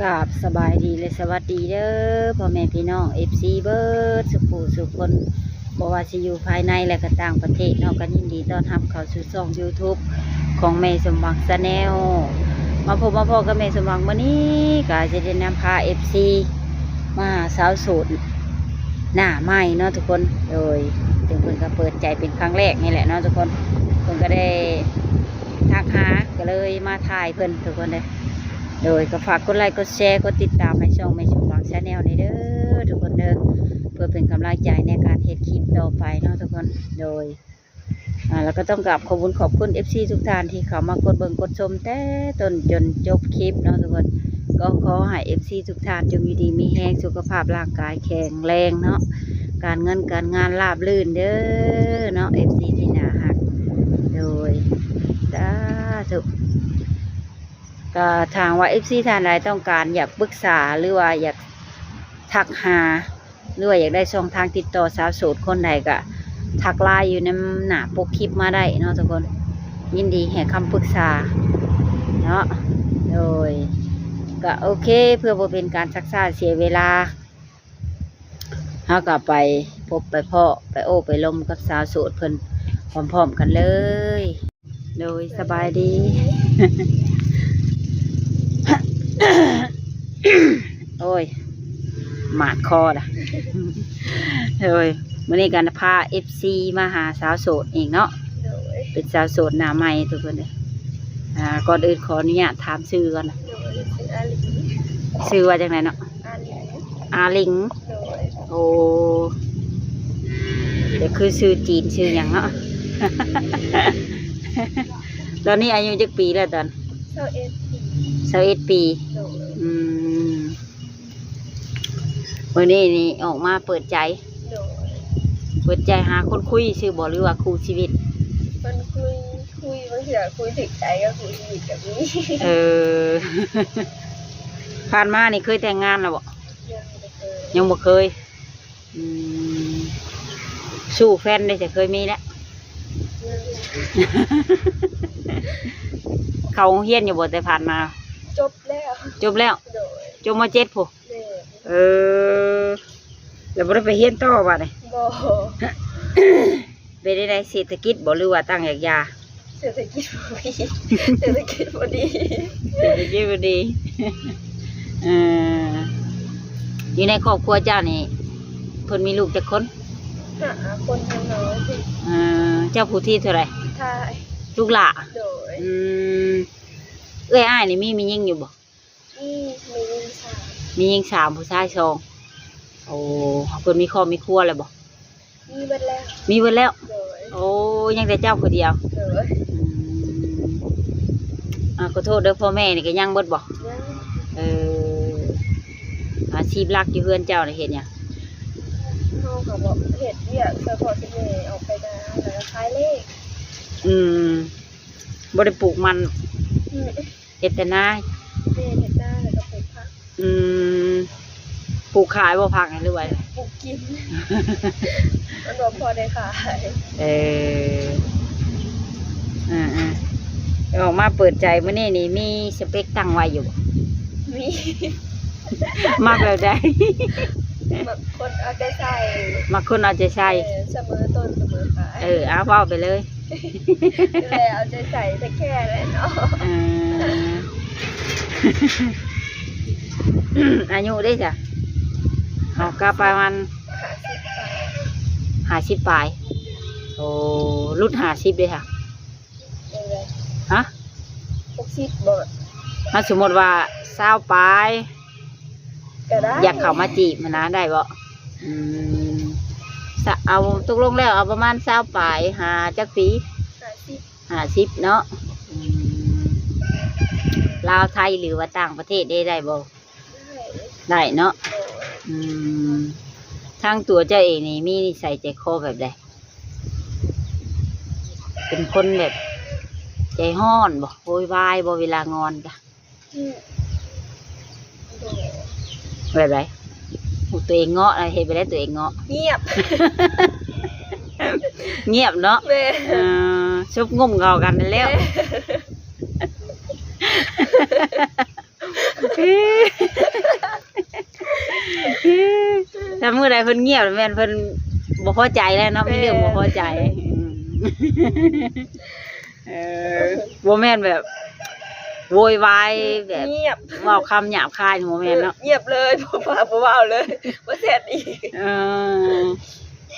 ກາບສະບາຍດີ ແລະ ສະຫວັດດີເດີ ພໍ່ແມ່ພີ່ນ້ອງ ເອັຟຊີ ເບິດສູ່ຜູ້ສູ່ຄົນ ບໍ່ວ່າຊິຢູ່ພາຍໃນ ແລະ ກໍຕ່າງປະເທດເນາະ. ກໍຍິນດີຕ້ອນຮັບເຂົ້າສູ່ຊ່ອງ YouTube ຂອງແມ່ສົມຫວັງ Channel. ມາພົບມາພໍ້ກັບແມ່ສົມຫວັງມື້ນີ້ ກໍຈະໄດ້ນຳພາ ເອັຟຊີ ມາຫາສາວໂສດໜ້າໃໝ່ເນາະທຸກຄົນ. ໂດຍ ເຊິ່ງເພິ່ນກໍເປີດໃຈເປັນຄັ້ງແລກນີ້ແຫຼະເນາະທຸກຄົນ. ເພິ່ນກໍໄດ້ທັກຫາ ກໍເລີຍມາຖ່າຍເພິ່ນທຸກຄົນເດີ. ໂດຍ ກໍຝາກກົດໄລ ກົດແຊ ກົດຕິດຕາມໃຫ້ຊ່ອງແມ່ສົມຫວັງ Channel ນີ້ເດີທຸກຄົນເດີ ເພື່ອເປັນກຳລັງໃຈໃນການເຮັດຄລິບຕໍ່ໄປເນາະທຸກຄົນ. ໂດຍ ອ່າ ແລ້ວກໍຕ້ອງກາບຂອບບຸນຂອບຄຸນ ເອັຟຊີ ທຸກທ່ານທີ່ເຂົ້າມາກົດເບິ່ງກົດຊົມແຕ່ຕົ້ນຈົນຈົບຄລິບເນາະທຸກຄົນ. ກໍຂໍໃຫ້ ເອັຟຊີ ທຸກທ່ານຈົ່ງຢູ່ດີມີແຮງ ສຸຂະພາບຮ່າງກາຍແຂງແຮງເນາະ ການເງິນການງານລາບລື່ນເດີເນາະ ເອັຟຊີ ທີ່ໜ້າຮັກ. ໂດຍ ສາທຸ. ກໍຖ້າຫາກວ່າ ເອັຟຊີ ທ່ານໃດຕ້ອງການຢາກປຶກສາ ຫຼືວ່າຢາກທັກຫາ ຫຼືວ່າຢາກໄດ້ຊ່ອງທາງຕິດຕໍ່ສາວໂສດຄົນໃດ ກໍທັກ LINE ຢູ່ນຳໜ້າປົກຄລິບມາໄດ້ເນາະທຸກຄົນ. ຍິນດີໃຫ້ຄຳປຶກສາເນາະ. ໂດຍ ກໍໂອເຄ ເພື່ອບໍ່ເປັນການຊັກຊ້າເສຍເວລາ ເຮົາກໍໄປພົບໄປພໍ້ ໄປໂອ້ໄປລົມກັບສາວໂສດເພິ່ນພ້ອມໆກັນເລີຍ. ໂດຍ ສະບາຍດີ. ໂອ້ຍ ໝາດຄໍລະ. ໂດຍ ມື້ນີ້ກໍພາ ເອັຟຊີ ມາຫາສາວໂສດອີກເນາະ. ໂດຍ ເປັນສາວໂສດໜ້າໃໝ່ທຸກຄົນເດີ. ອ່າ ກ່ອນອື່ນຂໍອະນຸຍາດຖາມຊື່ກ່ອນນະ. ໂດຍ ຊື່ອາລິງ. ຊື່ວ່າຈັ່ງໃດເນາະ? ອາລິງ. ອາລິງ. ໂດຍ ໂອ້ ກໍຄືຊື່ຈີນຊື່ຫຍັງເນາະ. ຕອນນີ້ອາຍຸຈັກປີແລ້ວຕອນ? ຊາວເອັດປີ. ຊາວເອັດປີ. ໂດຍ ອືມ ມື້ນີ້ນີ້ອອກມາເປີດໃຈ. ໂດຍ ເປີດໃຈຫາຄົນຄຸຍຊື່ບໍ່ ຫຼືວ່າຄູ່ຊີວິດ? ຄົນຄຸຍ ຄຸຍ ບາງເທື່ອຄຸຍຖືກໃຈກັບຄູ່ຊີວິດກໍມີ. ເອີ ຜ່ານມານີ້ເຄີຍແຕ່ງງານແລ້ວບໍ່? ຍັງບໍ່ເຄີຍ. ຍັງບໍ່ເຄີຍ. ອືມ ສູ້ແຟນໄດ້ ຈະເຄີຍມີແລ້ວ? ຍັງ. ເຂົ້າໂຮງຮຽນຢູ່ບໍ່ແຕ່ຜ່ານມາ? ຈົບແລ້ວ. ຈົບແລ້ວ? ໂດຍ ຈົບ ມ.ເຈັດ ພຸ້ນ. ແມ່ນ. ເອີ ແລ້ວບໍ່ໄດ້ໄປຮຽນຕໍ່ບາດນີ້? ບໍ່. ເປັນໃດ ເສດຖະກິດບໍ່ ຫຼືວ່າຕັ້ງຢາກຢາ? ເສດຖະກິດບໍ່ດີ. ເສດຖະກິດບໍ່ດີ. ເສດຖະກິດບໍ່ດີ. ເອີ ຢູ່ໃນຄອບຄົວເຈົ້ານີ້ ເພິ່ນມີລູກຈັກຄົນ? ຫ້າຄົນ. ເອີ ເຈົ້າຜູ້ທີເທົ່າໃດ? ທ້າຍ. ລູກຫຼ້າ? ໂດຍ. ອືມ ເອື້ອຍອ້າຍນີ້ມີແມ່ຍິງຢູ່ບໍ່? ມີ ມີຍິງສາມ. ມີຍິງສາມ ຜູ້ຊາຍສອງ. ໂອ້ ເພິ່ນມີຄອບມີຄົວແລ້ວບໍ່? ມີເບິດແລ້ວ. ມີເບິດແລ້ວ? ໂດຍ. ໂອ້ ຍັງແຕ່ເຈົ້າຜູ້ດຽວ? ໂດຍ. ອືມ ອ່າ ຂໍໂທດເດີ ພໍ່ແມ່ນີ້ກໍຍັງເບິດບໍ່? ຍັງ. ເອີ ອາຊີບຫຼັກຢູ່ເຮືອນເຈົ້ານີ້ເຮັດຫຍັງ? ເຮົາກໍບໍ່ເຮັດວຽກ ຊ່ວຍພໍ່ຊ່ວຍແມ່ອອກໄປນາ ແລ້ວກໍຂາຍເລກ. ອືມ ບໍ່ໄດ້ປູກມັນ? ອືມ ເຮັດແຕ່ນາ. ແມ່ນ ເຮັດນາແລ້ວກໍປູກຜັກ. ອືມ ປູກຂາຍບໍ່ຜັກ ຫຼືວ່າປູກກິນ? ມັນບໍ່ພໍໄດ້ຂາຍ. ເອີ ເອີໆ ອອກມາເປີດໃຈມື້ນີ້ນີ້ ມີສະເປັກຕັ້ງໄວ້ຢູ່ບໍ່? ມີ. ມັກແບບໃດ? ມັກຄົນເອົາໃຈໃສ່. ມັກຄົນເອົາໃຈໃສ່. ເອີ ສະເໝີຕົ້ນສະເໝີປາຍ. ເອີ ເອົາ ເວົ້າໄປເລີຍ. ແລ້ວເອົາໃຈໃສ່ແທ້ໆແຫຼະເນາະ. ເອີ ອາຍຸເດ້ຊະ? ເອົາ ກໍປະມານຫ້າສິບປາຍ. ຫ້າສິບປາຍ. ໂອ້ ຫຼຸດຫ້າສິບເດ້ຊະ? ເອີ ຮະ? ຫົກສິບບໍ່? ຖ້າສົມມຸດວ່າຊາວປາຍ ກໍໄດ້ ຢາກເຂົ້າມາຈີບຫັ້ນນະ ໄດ້ບໍ່? ອືມ ສະ ເອົາ ຕົກລົງແລ້ວເອົາປະມານຊາວປາຍ ຫາຈັກປີ? ຫ້າສິບ. ຫ້າສິບເນາະ. ອືມ ລາວ ໄທ ຫຼືວ່າຕ່າງປະເທດເດ້ ໄດ້ບໍ່? ໄດ້. ໄດ້ເນາະ. ໂດຍ. ອືມ ທາງຕົວເຈົ້າເອງນີ້ມີນິໄສໃຈຄໍແບບໃດ? ເປັນຄົນແບບໃຈຮ້ອນບໍ່? ໂວຍວາຍບໍ່ ເວລາງອນກະ? ອືມ ແບບໃດ? ໂອ້ ຕົວເອງເງາະ ເຮັດແບບໃດຕົວເອງເງາະ? ງຽບ. ງຽບເນາະ. ແມ່ນ. ເອີ ຊຸບງຸ້ມເຂົ້າກັນແລ້ວ. ແມ່ນ. ເອີ ມື້ໃດເພິ່ນງຽບແມ່ນເພິ່ນບໍ່ພໍໃຈແລ້ວເນາະ ມີເລື່ອງບໍ່ພໍໃຈ. ແມ່ນ. ອືມ ເອີ ບໍ່ແມ່ນແບບໂວຍວາຍແບບ ງຽບ ເວົ້າຄຳຫຍາບຄາຍ ບໍ່ແມ່ນເນາະ. ເອີ ງຽບເລີຍ ບໍ່ ບໍ່ເວົ້າເລີຍ ບໍ່ແຊັດອີກ. ເອີ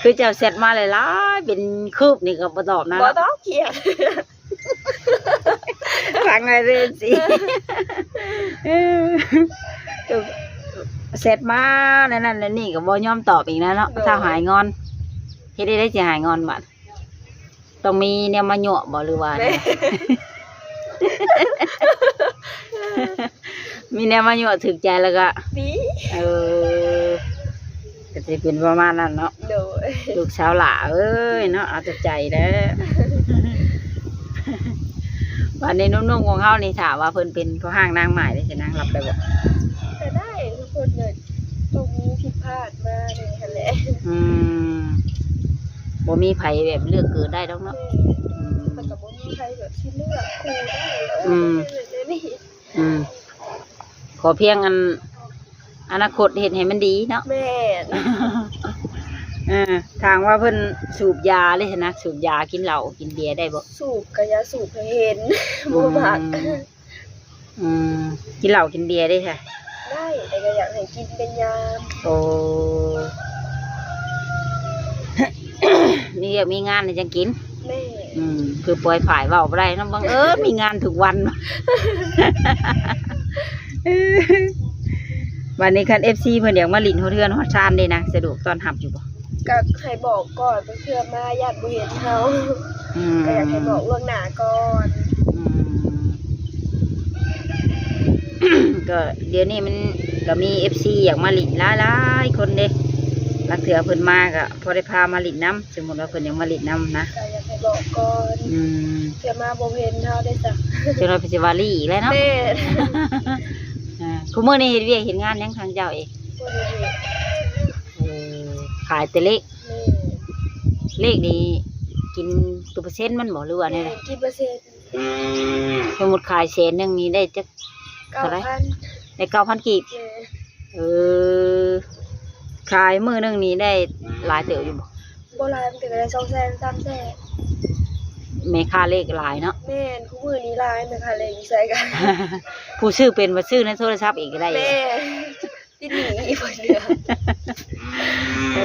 ຄືເຈົ້າແຊັດມາຫຼາຍໆ ເປັນຄືບນີ້ກໍບໍ່ຕອບນະ. ບໍ່ຕອບ ກຽດ. ຟັງໄວ້ເດີ ເອັຟຊີ ເອີ ແຊັດມາແນວນັ້ນແນວນີ້ກໍບໍ່ຍອມຕອບອີກນະເນາະ. ໂດຍ. ຖ້າຫາຍງອນ ເຮັດໄດ້ ຊິຫາຍງອນບາດ ຕ້ອງມີແນວມາຍົວະບໍ່ ຫຼືວ່າ ແມ່ນ ມີແນວມາຍົວະຖືກໃຈແລ້ວກໍ ດີ. ເອີ ກໍຊິເປັນປະມານນັ້ນເນາະ. ໂດຍ. ລູກສາວຫຼ້າເອີຍເນາະ ເອົາແຕ່ໃຈແຫຼະ. ບັດນີ້ໜຸ່ມໆຂອງເຮົານີ້ ຖ້າວ່າເພິ່ນເປັນພໍ່ຮ້າງນາງໝ້າຍນີ້ ຊິນາງຮັບໄດ້ບໍ່? ກໍໄດ້ ທຸກຄົນກໍຕ້ອງມີຜິດພາດມານີ້ຫັ້ນແຫຼະ. ອືມ ບໍ່ມີໃຜແບບເລືອກເກີດໄດ້ດອກເນາະ. ແມ່ນ. ອືມ ແລ້ວກໍບໍ່ມີໃຜແບບຊິເລືອກຄູ່ໄດ້. ອືມ ເອີ ແນວນີ້. ອືມ ຂໍພຽງອັນ ອະນາຄົດເຮັດໃຫ້ມັນດີເນາະ. ແມ່ນ. ເອີ ຖ້າຫາກວ່າເພິ່ນສູບຢາເດ້ຫັ້ນນະ ສູບຢາ ກິນເຫຼົ້າ ກິນເບຍໄດ້ບໍ່? ສູບກໍຢ່າສູບໃຫ້ເຫັນ ອືມ ບໍ່ມັກ. ອືມ ກິນເຫຼົ້າກິນເບຍເດ້ຊະ? ໄດ້ ແຕ່ກໍຢາກໃຫ້ກິນເປັນຍາມ. ໂອ້ ມີວຽກມີງານແລ້ວຈັ່ງກິນ. ແມ່ນ. ອືມ ຄືປ່ອຍຝ້າຍເວົ້າບໍ່ໄດ້ເນາະ ບັງເອີນມີງານທຸກວັນ. ບັດນີ້ຄັນເອັຟຊີເພິ່ນຢາກມາຫຼິ້ນຮອດເຮືອນຮອດຊານເດ້ນະ ສະດວກຕ້ອນຮັບຢູ່ບໍ່? ກໍໃຫ້ບອກກ່ອນ ເພື່ອມາຢ້ານບໍ່ເຫັນເຮົາ. ອືມ ກໍຢາກໃຫ້ບອກລ່ວງໜ້າກ່ອນ. ອືມ ກໍດຽວນີ້ມັນກໍມີເອັຟຊີຢາກມາຫຼິ້ນຫຼາຍໆຄົນເດ້. ລາງເທື່ອເພິ່ນມາກໍພໍໄດ້ພາມາຫຼິ້ນນຳ. ສົມມຸດວ່າເພິ່ນຍັງມາຫຼິ້ນນຳນະ ກໍຢາກໃຫ້ບອກກ່ອນ. ອືມ ເທື່ອມາບໍ່ເຫັນເຮົາໄດ້ຊະ ເຈົ້ານ້ອຍເພິ່ນຊິວ່າລີ້ອີກແລ້ວເນາະ. ແມ່ນ. ອ່າ ຄູ່ມື້ນີ້ເຮັດວຽກເຮັດງານຫຍັງທາງເຈົ້າເອງ? ບໍ່ໄດ້ເຮັດ. ເອີ ຂາຍແຕ່ເລກ. ແມ່ນ. ເລກນີ້ກິນເປັນເປີເຊັນມັນບໍ່ ຫຼືວ່າແນວໃດ? ແມ່ນ ກິນເປີເຊັນ. ສົມມຸດຂາຍແສນໜຶ່ງນີ້ໄດ້ຈັກ ເທົ່າໃດ? ເກົ້າພັນ. ໄດ້ເກົ້າພັນກີບ. ແມ່ນ. ເອີ ຂາຍມື້ໜຶ່ງນີ້ໄດ້ຫຼາຍເຕີບຢູ່ບໍ່? ບໍ່ຫຼາຍ ມັນກໍໄດ້ສອງແສນ ສາມແສນ. ແມ່ຄ້າເລກຫຼາຍເນາະ. ແມ່ນ ຄູ່ມື້ນີ້ຫຼາຍ ແມ່ຄ້າເລກຢູ່ໃສກໍ ຜູ້ຊື້ເປັນ ມາຊື້ໃນໂທລະສັບອີກກໍໄດ້. ແມ່ນ. ຕິດໜີ້ອີກເພິ່ນເດ. ເອີ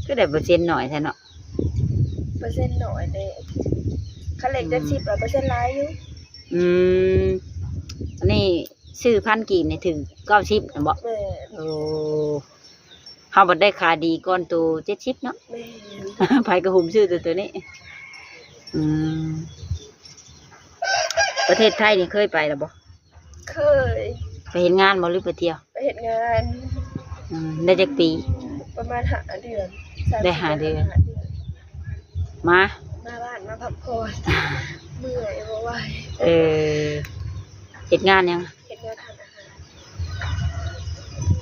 ຄືໄດ້ເປີເຊັນໜ້ອຍແທ້ເນາະ? ເປີເຊັນໜ້ອຍເດ້ ຄັນເລກເຈັດສິບ ອືມ ເປີເຊັນຫຼາຍຢູ່. ອືມ ອັນນີ້ຊື້ພັນກີບນີ້ຖືກເກົ້າສິບຫັ້ນບໍ? ແມ່ນ. ໂອ້ ເຮົາບັດໄດ້ຂາຍດີກ່ອນໂຕເຈັດສິບເນາະ. ແມ່ນ. ໃຜກໍຫຸ້ມຊື້ແຕ່ໂຕນີ້. ອືມ ປະເທດໄທນີ້ເຄີຍໄປແລ້ວບໍ່? ເຄີຍ. ໄປເຮັດງານບໍ່ ຫຼືໄປທ່ຽວ? ໄປເຮັດງານ. ອືມ ໄດ້ຈັກປີ? ປະມານຫ້າເດືອນ. ໄດ້ຫ້າເດືອນ. ຫ້າເດືອນ. ມາ ມາບ້ານ ມາພັກຜ່ອນ. ເມື່ອຍ ບໍ່ໄຫວ. ເອີ ເຮັດງານຫຍັງ? ເຮັດງານຮ້ານອາຫານ.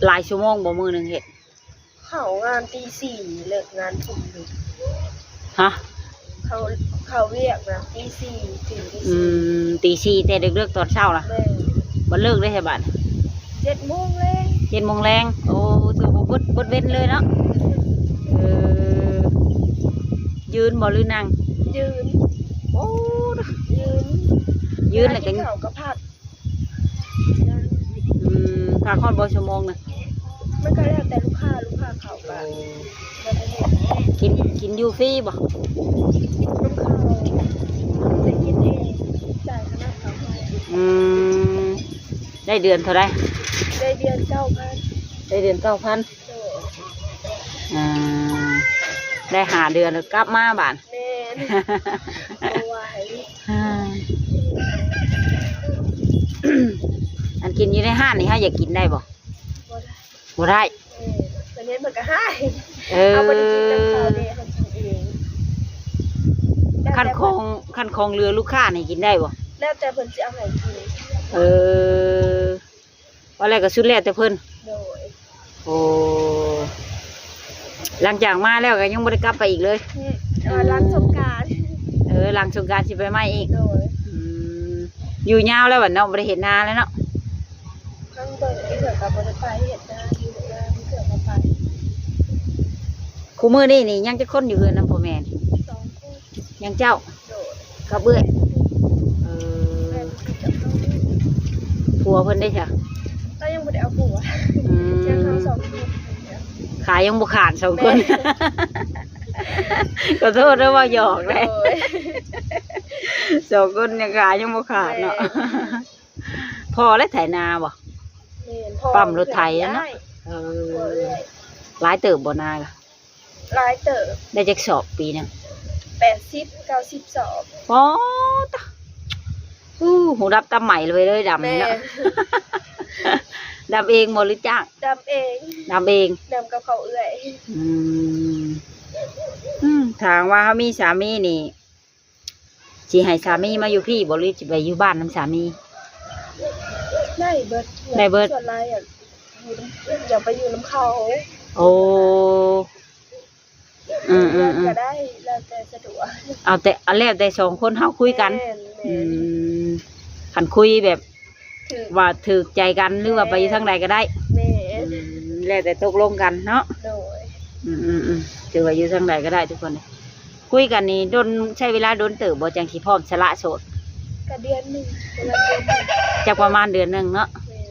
ຫຼາຍຊົ່ວໂມງບໍ່ ມື້ໜຶ່ງເຮັດ? ເຂົ້າງານຕີສີ່ ເລີກງານທຸ່ມໜຶ່ງ. ຮະ? ເຂົ້າ ເຂົ້າວຽກນະຕີສີ່ ຕື່ນຕີສີ່. ອືມ ຕີສີ່ແຕ່ເລິກໆ ຕອນເຊົ້າລະ. ແມ່ນ. ບັດເລີກເດ້ໃສບາດ? ເຈັດໂມງແລງ. ເຈັດໂມງແລງ. ໂອ້ ຖືວ່າເບິດ ເບິດເວັນເລີຍເນາະ. ເອີ ຢືນບໍ່ ຫຼືນັ່ງ? ຢືນ. ໂອ້ ຢືນ. ຢືນແລ້ວກໍ ກິນເຂົ້າກໍພັກ. ອືມ ພັກຮອດບໍ່ຊົ່ວໂມງນະ? ມັນກໍແລ້ວແຕ່ລູກຄ້າ ລູກຄ້າເຂົ້າກໍ ໂອ້ ແລ້ວແຕ່ເຮັດ. ກິນ ກິນຢູ່ຟຣີບໍ່? ນຳເຂົາ ໄດ້ກິນເອງ ຈ່າຍຄ່ານຳເຂົາ. ອືມ ໄດ້ເດືອນເທົ່າໃດ? ໄດ້ເດືອນເກົ້າພັນ. ໄດ້ເດືອນເກົ້າພັນ. ໂດຍ. ອ່າ ໄດ້ຫ້າເດືອນແລ້ວກັບມາບາດ. ແມ່ນ. ບໍ່ໄຫວ. ອ່າ ອັນກິນຢູ່ໃນຮ້ານນີ້ ເຮົາຢາກກິນໄດ້ບໍ່? ບໍ່ໄດ້. ບໍ່ໄດ້. ເອີ ເພິ່ນເຫັນເພິ່ນກໍຮ້າຍ. ເອີ ເຮົາບໍ່ໄດ້ກິນນຳເຂົາເດ້ ເຮົາກິນເອງ. ຄັນຂອງ ຄັນຂອງເຫຼືອລູກຄ້ານີ້ກິນໄດ້ບໍ່? ແລ້ວແຕ່ເພິ່ນຊິເອົາໃຫ້ກິນ. ເອີ ວ່າແລ້ວກໍສຸດແລ້ວແຕ່ເພິ່ນ. ໂດຍ. ໂອ້ ຫຼັງຈາກມາແລ້ວກໍຍັງບໍ່ໄດ້ກັບໄປອີກເລີຍ? ອືມ ເອີ ຫຼັງສົງການ. ເອີ ຫຼັງສົງການຊິໄປໃໝ່ອີກ. ໂດຍ. ອືມ ຢູ່ຍາວແລ້ວບັດເນາະ ບໍ່ໄດ້ເຮັດນາແລ້ວເນາະ. ທາງເບິ່ງເທື່ອກໍບໍ່ໄດ້ໄປເຮັດນາ ຢູ່ນາເທື່ອກໍໄປ. ຄູ່ມື້ນີ້ນີ້ຍັງຈັກຄົນຢູ່ເຮືອນນຳພໍ່ແມ່ນີ້? ສອງຄົນ. ຍັງເຈົ້າ? ໂດຍ. ກັບເອື້ອຍ? ເອີ. ແມ່ນ. ຜົວເພິ່ນເດ້ຊະ? ລາວຍັງບໍ່ໄດ້ເອົາຜົວ. ອືມ. ຍັງເຮົາສອງຄົນ. ຂາຍັງບໍ່ຂາດສອງຄົນ. ແມ່ນ. ຂໍໂທດເດີ ເວົ້າຫຍອກເດ້. ໂດຍ. ສອງຄົນຍັງຂາຍັງບໍ່ຂາດເນາະ. ແມ່ນ. ພໍ່ແລະໄຖນາບໍ່? ແມ່ນ. ພໍ່ ປ້ຳລົດໄຖຫັ້ນເນາະ. ເອີ. ພໍ່ເອື້ອຍ. ຫຼາຍເຕີບບໍ່ນາ? ຫຼາຍເຕີບ. ໄດ້ຈັກສອບປີໜຶ່ງ? ແປດສິບ ເກົ້າສິບສອບ. ປາດ ໂອ້ ຫູດັບຕາໄໝເລີຍ ດຳເນາະ. ແມ່ນ. ດຳເອງບໍ່ ຫຼືຈ້າງ? ດຳເອງ. ດຳເອງ. ດຳກັບເຂົາເອື້ອຍ. ອືມ. ອືມ ຖ້າຫາກວ່າເຮົາມີສາມີນີ້ ຊິໃຫ້ສາມີມາຢູ່ພີ້ບໍ່ ຫຼືຊິໄປຢູ່ບ້ານນຳສາມີ? ໄດ້ເບິດ. ໄດ້ເບິດ. ສ່ວນຫຼາຍ ອະ ຢູ່ນຳ ຢາກໄປຢູ່ນຳເຂົາ. ໂອ້. ອືມໆໆ ກໍໄດ້ ແລ້ວແຕ່ສະດວກ. ເອົາແຕ່ ເອົາແລ້ວແຕ່ສອງຄົນເຮົາຄຸຍກັນ. ແມ່ນໆ. ອືມ. ຄັນຄຸຍແບບ ຖືກ ວ່າຖືກໃຈກັນ ຫຼືວ່າໄປຢູ່ທາງໃດກໍໄດ້. ແມ່ນ. ອືມ ແລ້ວແຕ່ຕົກລົງກັນເນາະ. ໂດຍ. ອືມໆໆ ຖືວ່າຢູ່ທາງໃດກໍໄດ້ທຸກຄົນ. ຄຸຍກັນນີ້ດົນ ໃຊ້ເວລາດົນເຕີບບໍ່ ຈັ່ງຊິພ້ອມສະຫຼະໂສດ? ກໍເດືອນໜຶ່ງ ປະມານເດືອນໜຶ່ງ. ຈັກປະມານເດືອນໜຶ່ງເນາະ. ແມ່ນ.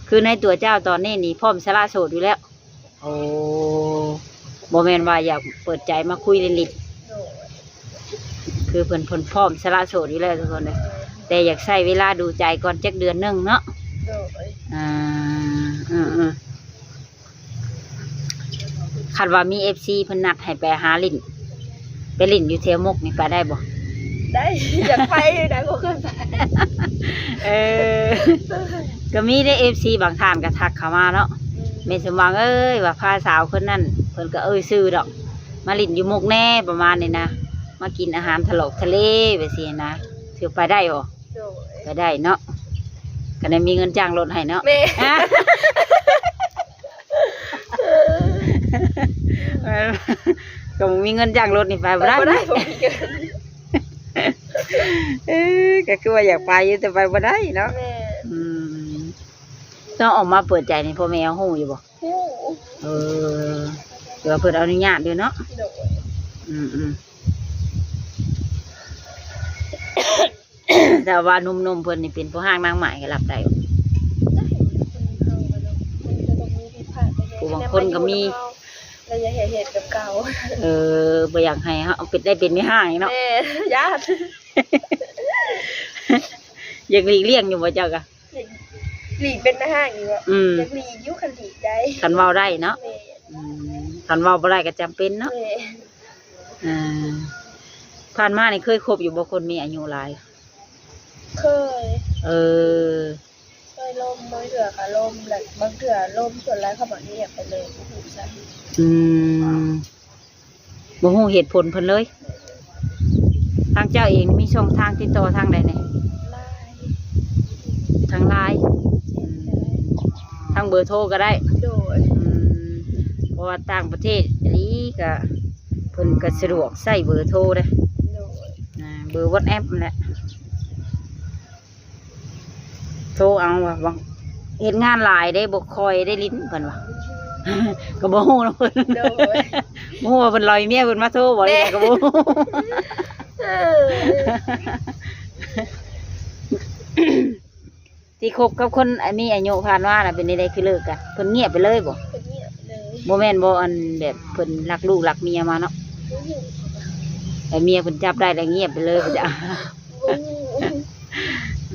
ຄືໃນຕົວເຈົ້າຕອນນີ້ນີ້ພ້ອມສະຫຼະໂສດຢູ່ແລ້ວ? ໂອ້ ບໍ່ແມ່ນວ່າຢາກເປີດໃຈມາຄຸຍຫຼິ້ນໆ. ໂດຍ. ຄືເພິ່ນ ເພິ່ນພ້ອມສະຫຼະໂສດຢູ່ແລ້ວທຸກຄົນເດີ ແຕ່ຢາກໃຊ້ເວລາດູໃຈກ່ອນຈັກເດືອນໜຶ່ງເນາະ. ໂດຍ. ອ່າ ເອີໆ ຄັນວ່າມີເອັຟຊີເພິ່ນນັດໃຫ້ໄປຫາຫຼິ້ນ ໄປຫຼິ້ນຢູ່ແຖວມຸກນີ້ ໄປໄດ້ບໍ່? ໄດ້ ຢາກໄປຢູ່ນະ ບໍ່ເຄີຍໄປ. ເອີ ກໍມີເດ້ ເອັຟຊີບາງທ່ານກໍທັກເຂົ້າມາເນາະ. ອືມ. ແມ່ສົມຫວັງເອີຍ ວ່າພາສາວຄົນນັ້ນ ເພິ່ນກໍເອີ່ຊື່ດອກ ມາຫຼິ້ນຢູ່ມຸກແດ່ ປະມານນີ້ນະ ມາກິນອາຫານທະເລາະທະເລ ແບບຊີ້ນະ. ຖືໄປໄດ້ບໍ່? ໂດຍ. ໄປໄດ້ເນາະ ກໍໄດ້ມີເງິນຈ້າງລົດໃຫ້ເນາະ. ແມ່ນ. ກໍບໍ່ມີເງິນຈ້າງລົດນີ້ໄປບໍ່ໄດ້. ໄປບໍ່ໄດ້ ບໍ່ມີເງິນ. ເອີ ກໍຄືວ່າຢາກໄປຢູ່ ແຕ່ໄປບໍ່ໄດ້ເນາະ. ແມ່ນ. ອືມ ຕ້ອງອອກມາເປີດໃຈນີ້ ພໍ່ແມ່ເຮົາຮູ້ຢູ່ບໍ່? ຮູ້. ເອີ ຖືວ່າເພິ່ນອະນຸຍາດຢູ່ເນາະ. ໂດຍ. ອືມໆ ແຕ່ວ່າໜຸ່ມໆເພິ່ນນີ້ເປັນພໍ່ຮ້າງນາງໝ້າຍກໍຮັບໄດ້. ໄດ້ ເຮົາກໍຕ້ອງ ມັນກໍຕ້ອງມີຜິດພາດແດ່ໆ. ຜູ້ບາງຄົນກໍມີ ແຕ່ຍັງມາຢູ່ນຳເຮົາ ແລ້ວຢ່າໃຫ້ເຮັດແບບເກົ່າ. ເອີ ບໍ່ຢາກໃຫ້ເຮົາເປັນ ໄດ້ເປັນແມ່ຮ້າງອີກເນາະ. ແມ່ນ ຢ້ານ ຢາກຫຼີກລ່ຽງຢູ່ບໍ່ເຈົ້າກະ? ຢາກຫຼີກເປັນແມ່ຮ້າງຢູ່ບໍ່? ອືມ ຢາກຫຼີກຢູ່ ຄັນຫຼີກໄດ້ ຄັນເວົ້າໄດ້ເນາະ. ແມ່ນ. ອືມ ຄັນເວົ້າບໍ່ໄດ້ກໍຈຳເປັນເນາະ. ແມ່ນ. ອ່າ ຜ່ານມານີ້ເຄີຍຄົບຢູ່ບໍ່ຄົນມີອາຍຸຫຼາຍ? ເຄີຍ. ເອີ ເຄີຍລົມ ບາງເທື່ອກໍລົມ ແລະ ບາງເທື່ອລົມ ສ່ວນຫຼາຍເຂົາມັກງຽບໄປເລີຍ ບໍ່ຮູ້ສາເຫດ. ອືມ ບໍ່ຮູ້ເຫດຜົນເພິ່ນເລີຍ. ທາງເຈົ້າເອງມີຊ່ອງທາງຕິດຕໍ່ທາງໃດແດ່? ລາຍ. ທາງລາຍ. ອືມ ທາງເບີໂທກໍໄດ້. ໂດຍ. ອືມ ເພາະວ່າຕ່າງປະເທດອີ່ຫຼີກໍ ເພິ່ນກໍສະດວກໃຊ້ເບີໂທເດ້. ໂດຍ. ອ່າ ເບີວັອດແອັບຫັ້ນແຫຼະ. ໂທເອົາວ່າ ບາງ ເຮັດງານຫຼາຍເດ້ ບໍ່ຄ່ອຍໄດ້ຫຼິ້ນ ເພິ່ນວ່າ. ກໍບໍ່ຮູ້ນຳເພິ່ນ. ໂດຍ. ບໍ່ຮູ້ວ່າເພິ່ນລອຍເມຍເພິ່ນມາໂທບໍ່ ແມ່ນ ນີ້ກໍບໍ່ຮູ້. ເອີ ທີ່ຄົບກັບຄົນ ອາ ມີອາຍຸຜ່ານມານະ ເປັນແນວໃດ ຄືເລີກກັນ? ເພິ່ນງຽບໄປເລີຍບໍ່? ເພິ່ນງຽບໄປເລີຍ. ບໍ່ແມ່ນບໍ່ ອັນ ແບບເພິ່ນລັກລູກລັກເມຍມາເນາະ? ບໍ່ຮູ້. ແລ້ວເມຍເພິ່ນຈັບໄດ້ແລ້ວງຽບໄປເລີຍ ບໍ່ຈັກ. ບໍ່ຮູ້.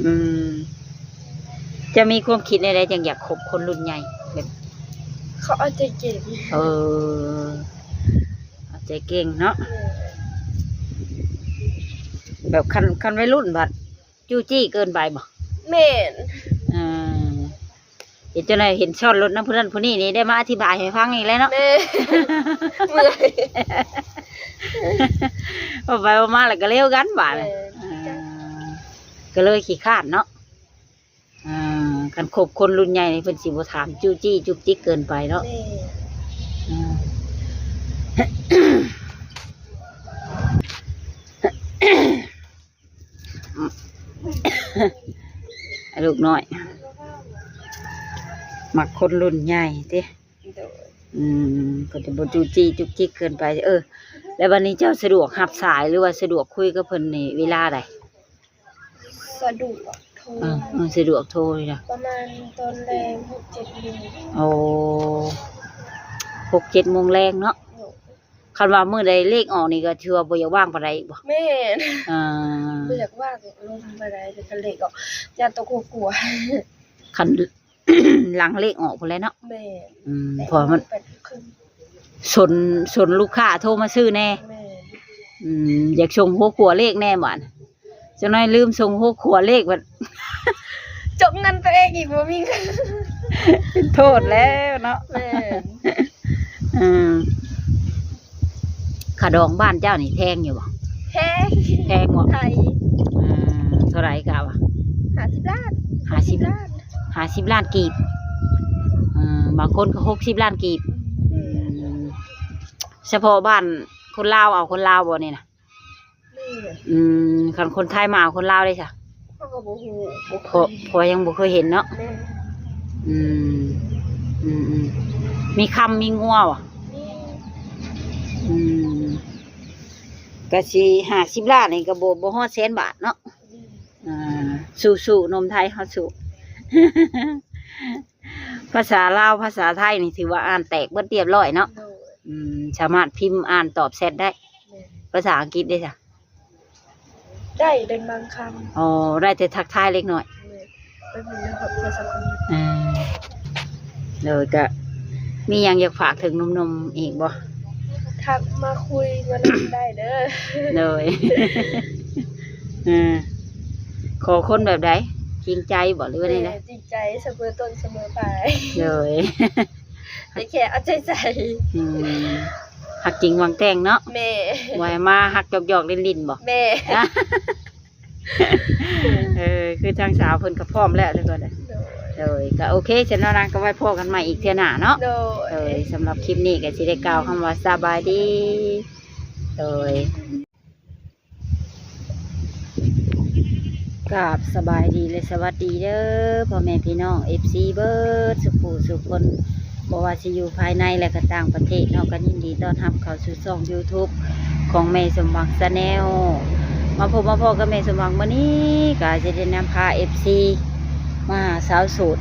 ອືມ ເຈົ້າມີຄວາມຄິດແນວໃດຈັ່ງຢາກຄົບຄົນລຸ້ນໃຫຍ່ ແບບ ເຂົາເອົາໃຈເກັ່ງ. ເອີ ເອົາໃຈເກັ່ງເນາະ. ແມ່ນ. ແບບຄັນ ຄັນໄວລຸ້ນບັດ ຈູ້ຈີ້ເກີນໄປບໍ່? ແມ່ນ. ເອີ ເຮັດຈັ່ງໃດ ເຫັນຊ້ອນລົດນຳຜູ້ນັ້ນຜູ້ນີ້ນີ້ ໄດ້ມາອະທິບາຍໃຫ້ຟັງອີກແລ້ວເນາະ. ແມ່ນ. ເມື່ອຍ. ເວົ້າໄປເວົ້າມາແລ້ວກໍເລວກັນບາດ. ແມ່ນ. ອ່າ ກໍເລີຍຂີ້ຄ້ານເນາະ. ອ່າ ຄັນຄົບຄົນລຸ້ນໃຫຍ່ນີ້ ເພິ່ນຊິບໍ່ຖາມຈູ້ຈີ້ຈຸກຈິກເກີນໄປເນາະ. ແມ່ນ. ອ່າ ລູກນ້ອຍ ມັກຄົນລຸ້ນໃຫຍ່ຕິ. ໂດຍ. ອືມ ເພິ່ນຈະບໍ່ຈູ້ຈີ້ຈຸກຈິກເກີນໄປ. ເອີ ແລ້ວບັດນີ້ເຈົ້າສະດວກຮັບສາຍ ຫຼືວ່າສະດວກຄຸຍກັບເພິ່ນນີ້ເວລາໃດ? ສະດວກໂທ ເອີ ເອີ ສະດວກໂທນີ້ນະ ປະມານຕອນແລງຫົກເຈັດໂມງ. ໂອ້ ຫົກເຈັດໂມງແລງເນາະ. ໂດຍ. ຄັນວ່າມື້ໃດເລກອອກນີ້ກໍຖືວ່າບໍ່ຢາກວ່າງປານໃດອີກບໍ່? ແມ່ນ. ອ່າ ບໍ່ຢາກວ່າງລົມປານໃດ ແຕ່ຄັນເລກອອກ ຢ້ານຕົກຫົວຂົວ. ຄັນ ຫຼັງເລກອອກພຸ້ນແຫຼະເນາະ. ແມ່ນ. ອືມ ແປດ ເພາະວ່າມັນ ແປດໂມງເຄິ່ງ ສົນ ສົນລູກຄ້າໂທມາຊື້ແດ່. ແມ່ນ. ອືມ ຢາກສົ່ງຫົວຂົວເລກແດ່ບາດ ຈັກໜ້ອຍລືມສົ່ງຫົວຂົວເລກບັດ ຈົກເງິນຕົວເອງອີກ ບໍ່ມີເງິນ ເປັນໂທດແລ້ວເນາະ. ແມ່ນ. ເອີ ຄ່າດອງບ້ານເຈົ້ານີ້ແພງຢູ່ບໍ່? ແພງ. ແພງບໍ່? ໄທ. ເອີ ເທົ່າໃດກະວ່າ? ຫ້າສິບລ້ານ. ຫ້າສິບ ຫ້າສິບລ້ານ ຫ້າສິບລ້ານກີບ. ເອີ ບາງຄົນກໍຫົກສິບລ້ານກີບ. ອືມ ສະເພາະບ້ານຄົນລາວເອົາຄົນລາວບໍ່ນີ້ນະ? ແມ່ນ. ອືມ ຄັນຄົນໄທມາເອົາຄົນລາວເດ້ຊະ? ເຮົາກໍບໍ່ຮູ້ ບໍ່ເຄີຍ ເພາະ ເພາະຍັງບໍ່ເຄີຍເຫັນເນາະ. ແມ່ນ. ອືມ ອືມໆ ມີຄຳມີງົວບໍ່? ມີ. ອືມ ກະຊິຫ້າສິບລ້ານນີ້ກະບໍ່ ບໍ່ຮອດແສນບາດເນາະ. ອືມ. ອ່າ ສູ້ໆ ໜຸ່ມໄທເຮົາສູ້. ພາສາລາວພາສາໄທນີ້ຖືວ່າອ່ານແຕກເບິດລຽບລ້ອຍເນາະ. ໂດຍ. ອືມ ສາມາດພິມອ່ານຕອບແຊັດໄດ້. ແມ່ນ. ພາສາອັງກິດເດ້ຊະ? ໄດ້ເປັນບາງຄຳ. ອໍ ໄດ້ແຕ່ທັກທາຍເລັກນ້ອຍ. ແມ່ນ. ແບບນີ້ນະ ໂທລະສັບ. ອືມ ໂດຍ. ກະມີຫຍັງຢາກຝາກເຖິງໜຸ່ມໆອີກບໍ່? ທັກມາຄຸຍມານຳໄດ້ເດີ. ໂດຍ. ເອີ ຂໍຄົນແບບໃດ? ຈິງໃຈບໍ່ ຫຼືວ່າແນວໃດ? ແມ່ນ ຈິງໃຈ ສະເໝີຕົ້ນສະເໝີປາຍ. ໂດຍ. ແຕ່ແຄ່ເອົາໃຈໃສ່. ອືມ ຮັກຈິງຫວັງແຕ່ງເນາະ. ແມ່ນ. ບໍ່ໃຫ້ມາຮັກຢອກໆຫຼິ້ນໆບໍ່? ແມ່ນ. ເອີ ຄືທາງສາວເພິ່ນກໍພ້ອມແລ້ວທຸກຄົນ. ໂດຍ. ໂດຍ ກໍໂອເຄຊັ້ນເນາະນາງ ກໍໄວ້ພໍ້ກັນໃໝ່ອີກເທື່ອໜ້າເນາະ. ໂດຍ. ໂດຍ ສຳລັບຄລິບນີ້ກໍຊິໄດ້ກ່າວຄຳວ່າສະບາຍດີ. ໂດຍ. ກາບສະບາຍດີ ແລະ ສະຫວັດດີເດີ ພໍ່ແມ່ພີ່ນ້ອງ ເອັຟຊີ ເບິດສູ່ຜູ້ສູ່ຄົນ ບໍ່ວ່າຊິຢູ່ພາຍໃນ ແລະ ກໍຕ່າງປະເທດເນາະ. ກໍຍິນດີຕ້ອນຮັບເຂົ້າສູ່ຊ່ອງ YouTube ຂອງແມ່ສົມຫວັງ Channel. ມາພົບມາພໍ້ກັບແມ່ສົມຫວັງມື້ນີ້ ກໍຈະໄດ້ນຳພາ ເອັຟຊີ ມາຫາສາວໂສດ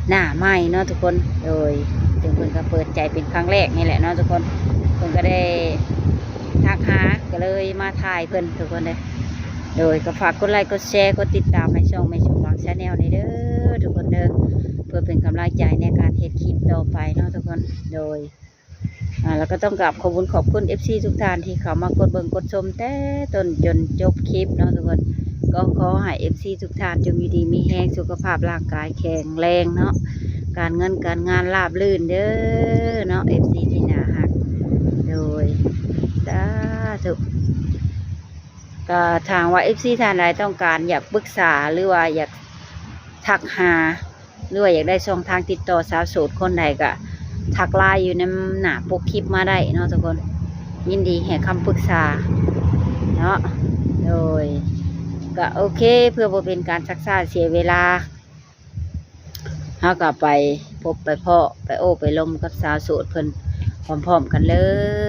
ໜ້າໃໝ່ເນາະທຸກຄົນ. ໂດຍ ເຊິ່ງເພິ່ນກໍເປີດໃຈເປັນຄັ້ງແລກນີ້ແຫຼະເນາະທຸກຄົນ. ເພິ່ນກໍໄດ້ທັກຫາ ກໍເລີຍມາຖ່າຍເພິ່ນທຸກຄົນເດີ. ໂດຍ ກໍຝາກກົດໄລກົດແຊ ກົດຕິດຕາມໃຫ້ຊ່ອງແມ່ສົມຫວັງ Channel ນີ້ເດີທຸກຄົນເດີ ເພື່ອເປັນກຳລັງໃຈໃນການເຮັດຄລິບຕໍ່ໄປເນາະທຸກຄົນ. ໂດຍ ອ່າ ແລ້ວກໍຕ້ອງກາບຂອບຄຸນຂອບຄຸນ ເອັຟຊີ ທຸກທ່ານທີ່ເຂົ້າມາກົດເບິ່ງກົດຊົມແຕ່ຕົ້ນຈົນຈົບຄລິບເນາະທຸກຄົນ. ກໍຂໍໃຫ້ ເອັຟຊີ ທຸກທ່ານຈົ່ງຢູ່ດີມີແຮງ ສຸຂະພາບຮ່າງກາຍແຂງແຮງເນາະ ການເງິນການງານລາບລື່ນເດີເນາະ ເອັຟຊີ ທີ່ໜ້າຮັກ. ໂດຍ ສາທຸ. ກໍຖ້າຫາກວ່າ ເອັຟຊີ ທ່ານໃດຕ້ອງການຢາກປຶກສາ ຫຼືວ່າຢາກທັກຫາ ຫຼືວ່າຢາກໄດ້ຊ່ອງທາງຕິດຕໍ່ສາວໂສດຄົນໃດ ກໍທັກ LINE ຢູ່ນຳໜ້າປົກຄລິບມາໄດ້ເນາະທຸກຄົນ. ຍິນດີໃຫ້ຄຳປຶກສາເນາະ. ໂດຍ ກໍໂອເຄ ເພື່ອບໍ່ເປັນການຊັກຊ້າເສຍເວລາ ເຮົາກໍໄປພົບໄປພໍ້ ໄປໂອ້ໄປລົມກັບສາວໂສດເພິ່ນພ້ອມໆກັນເລີຍ.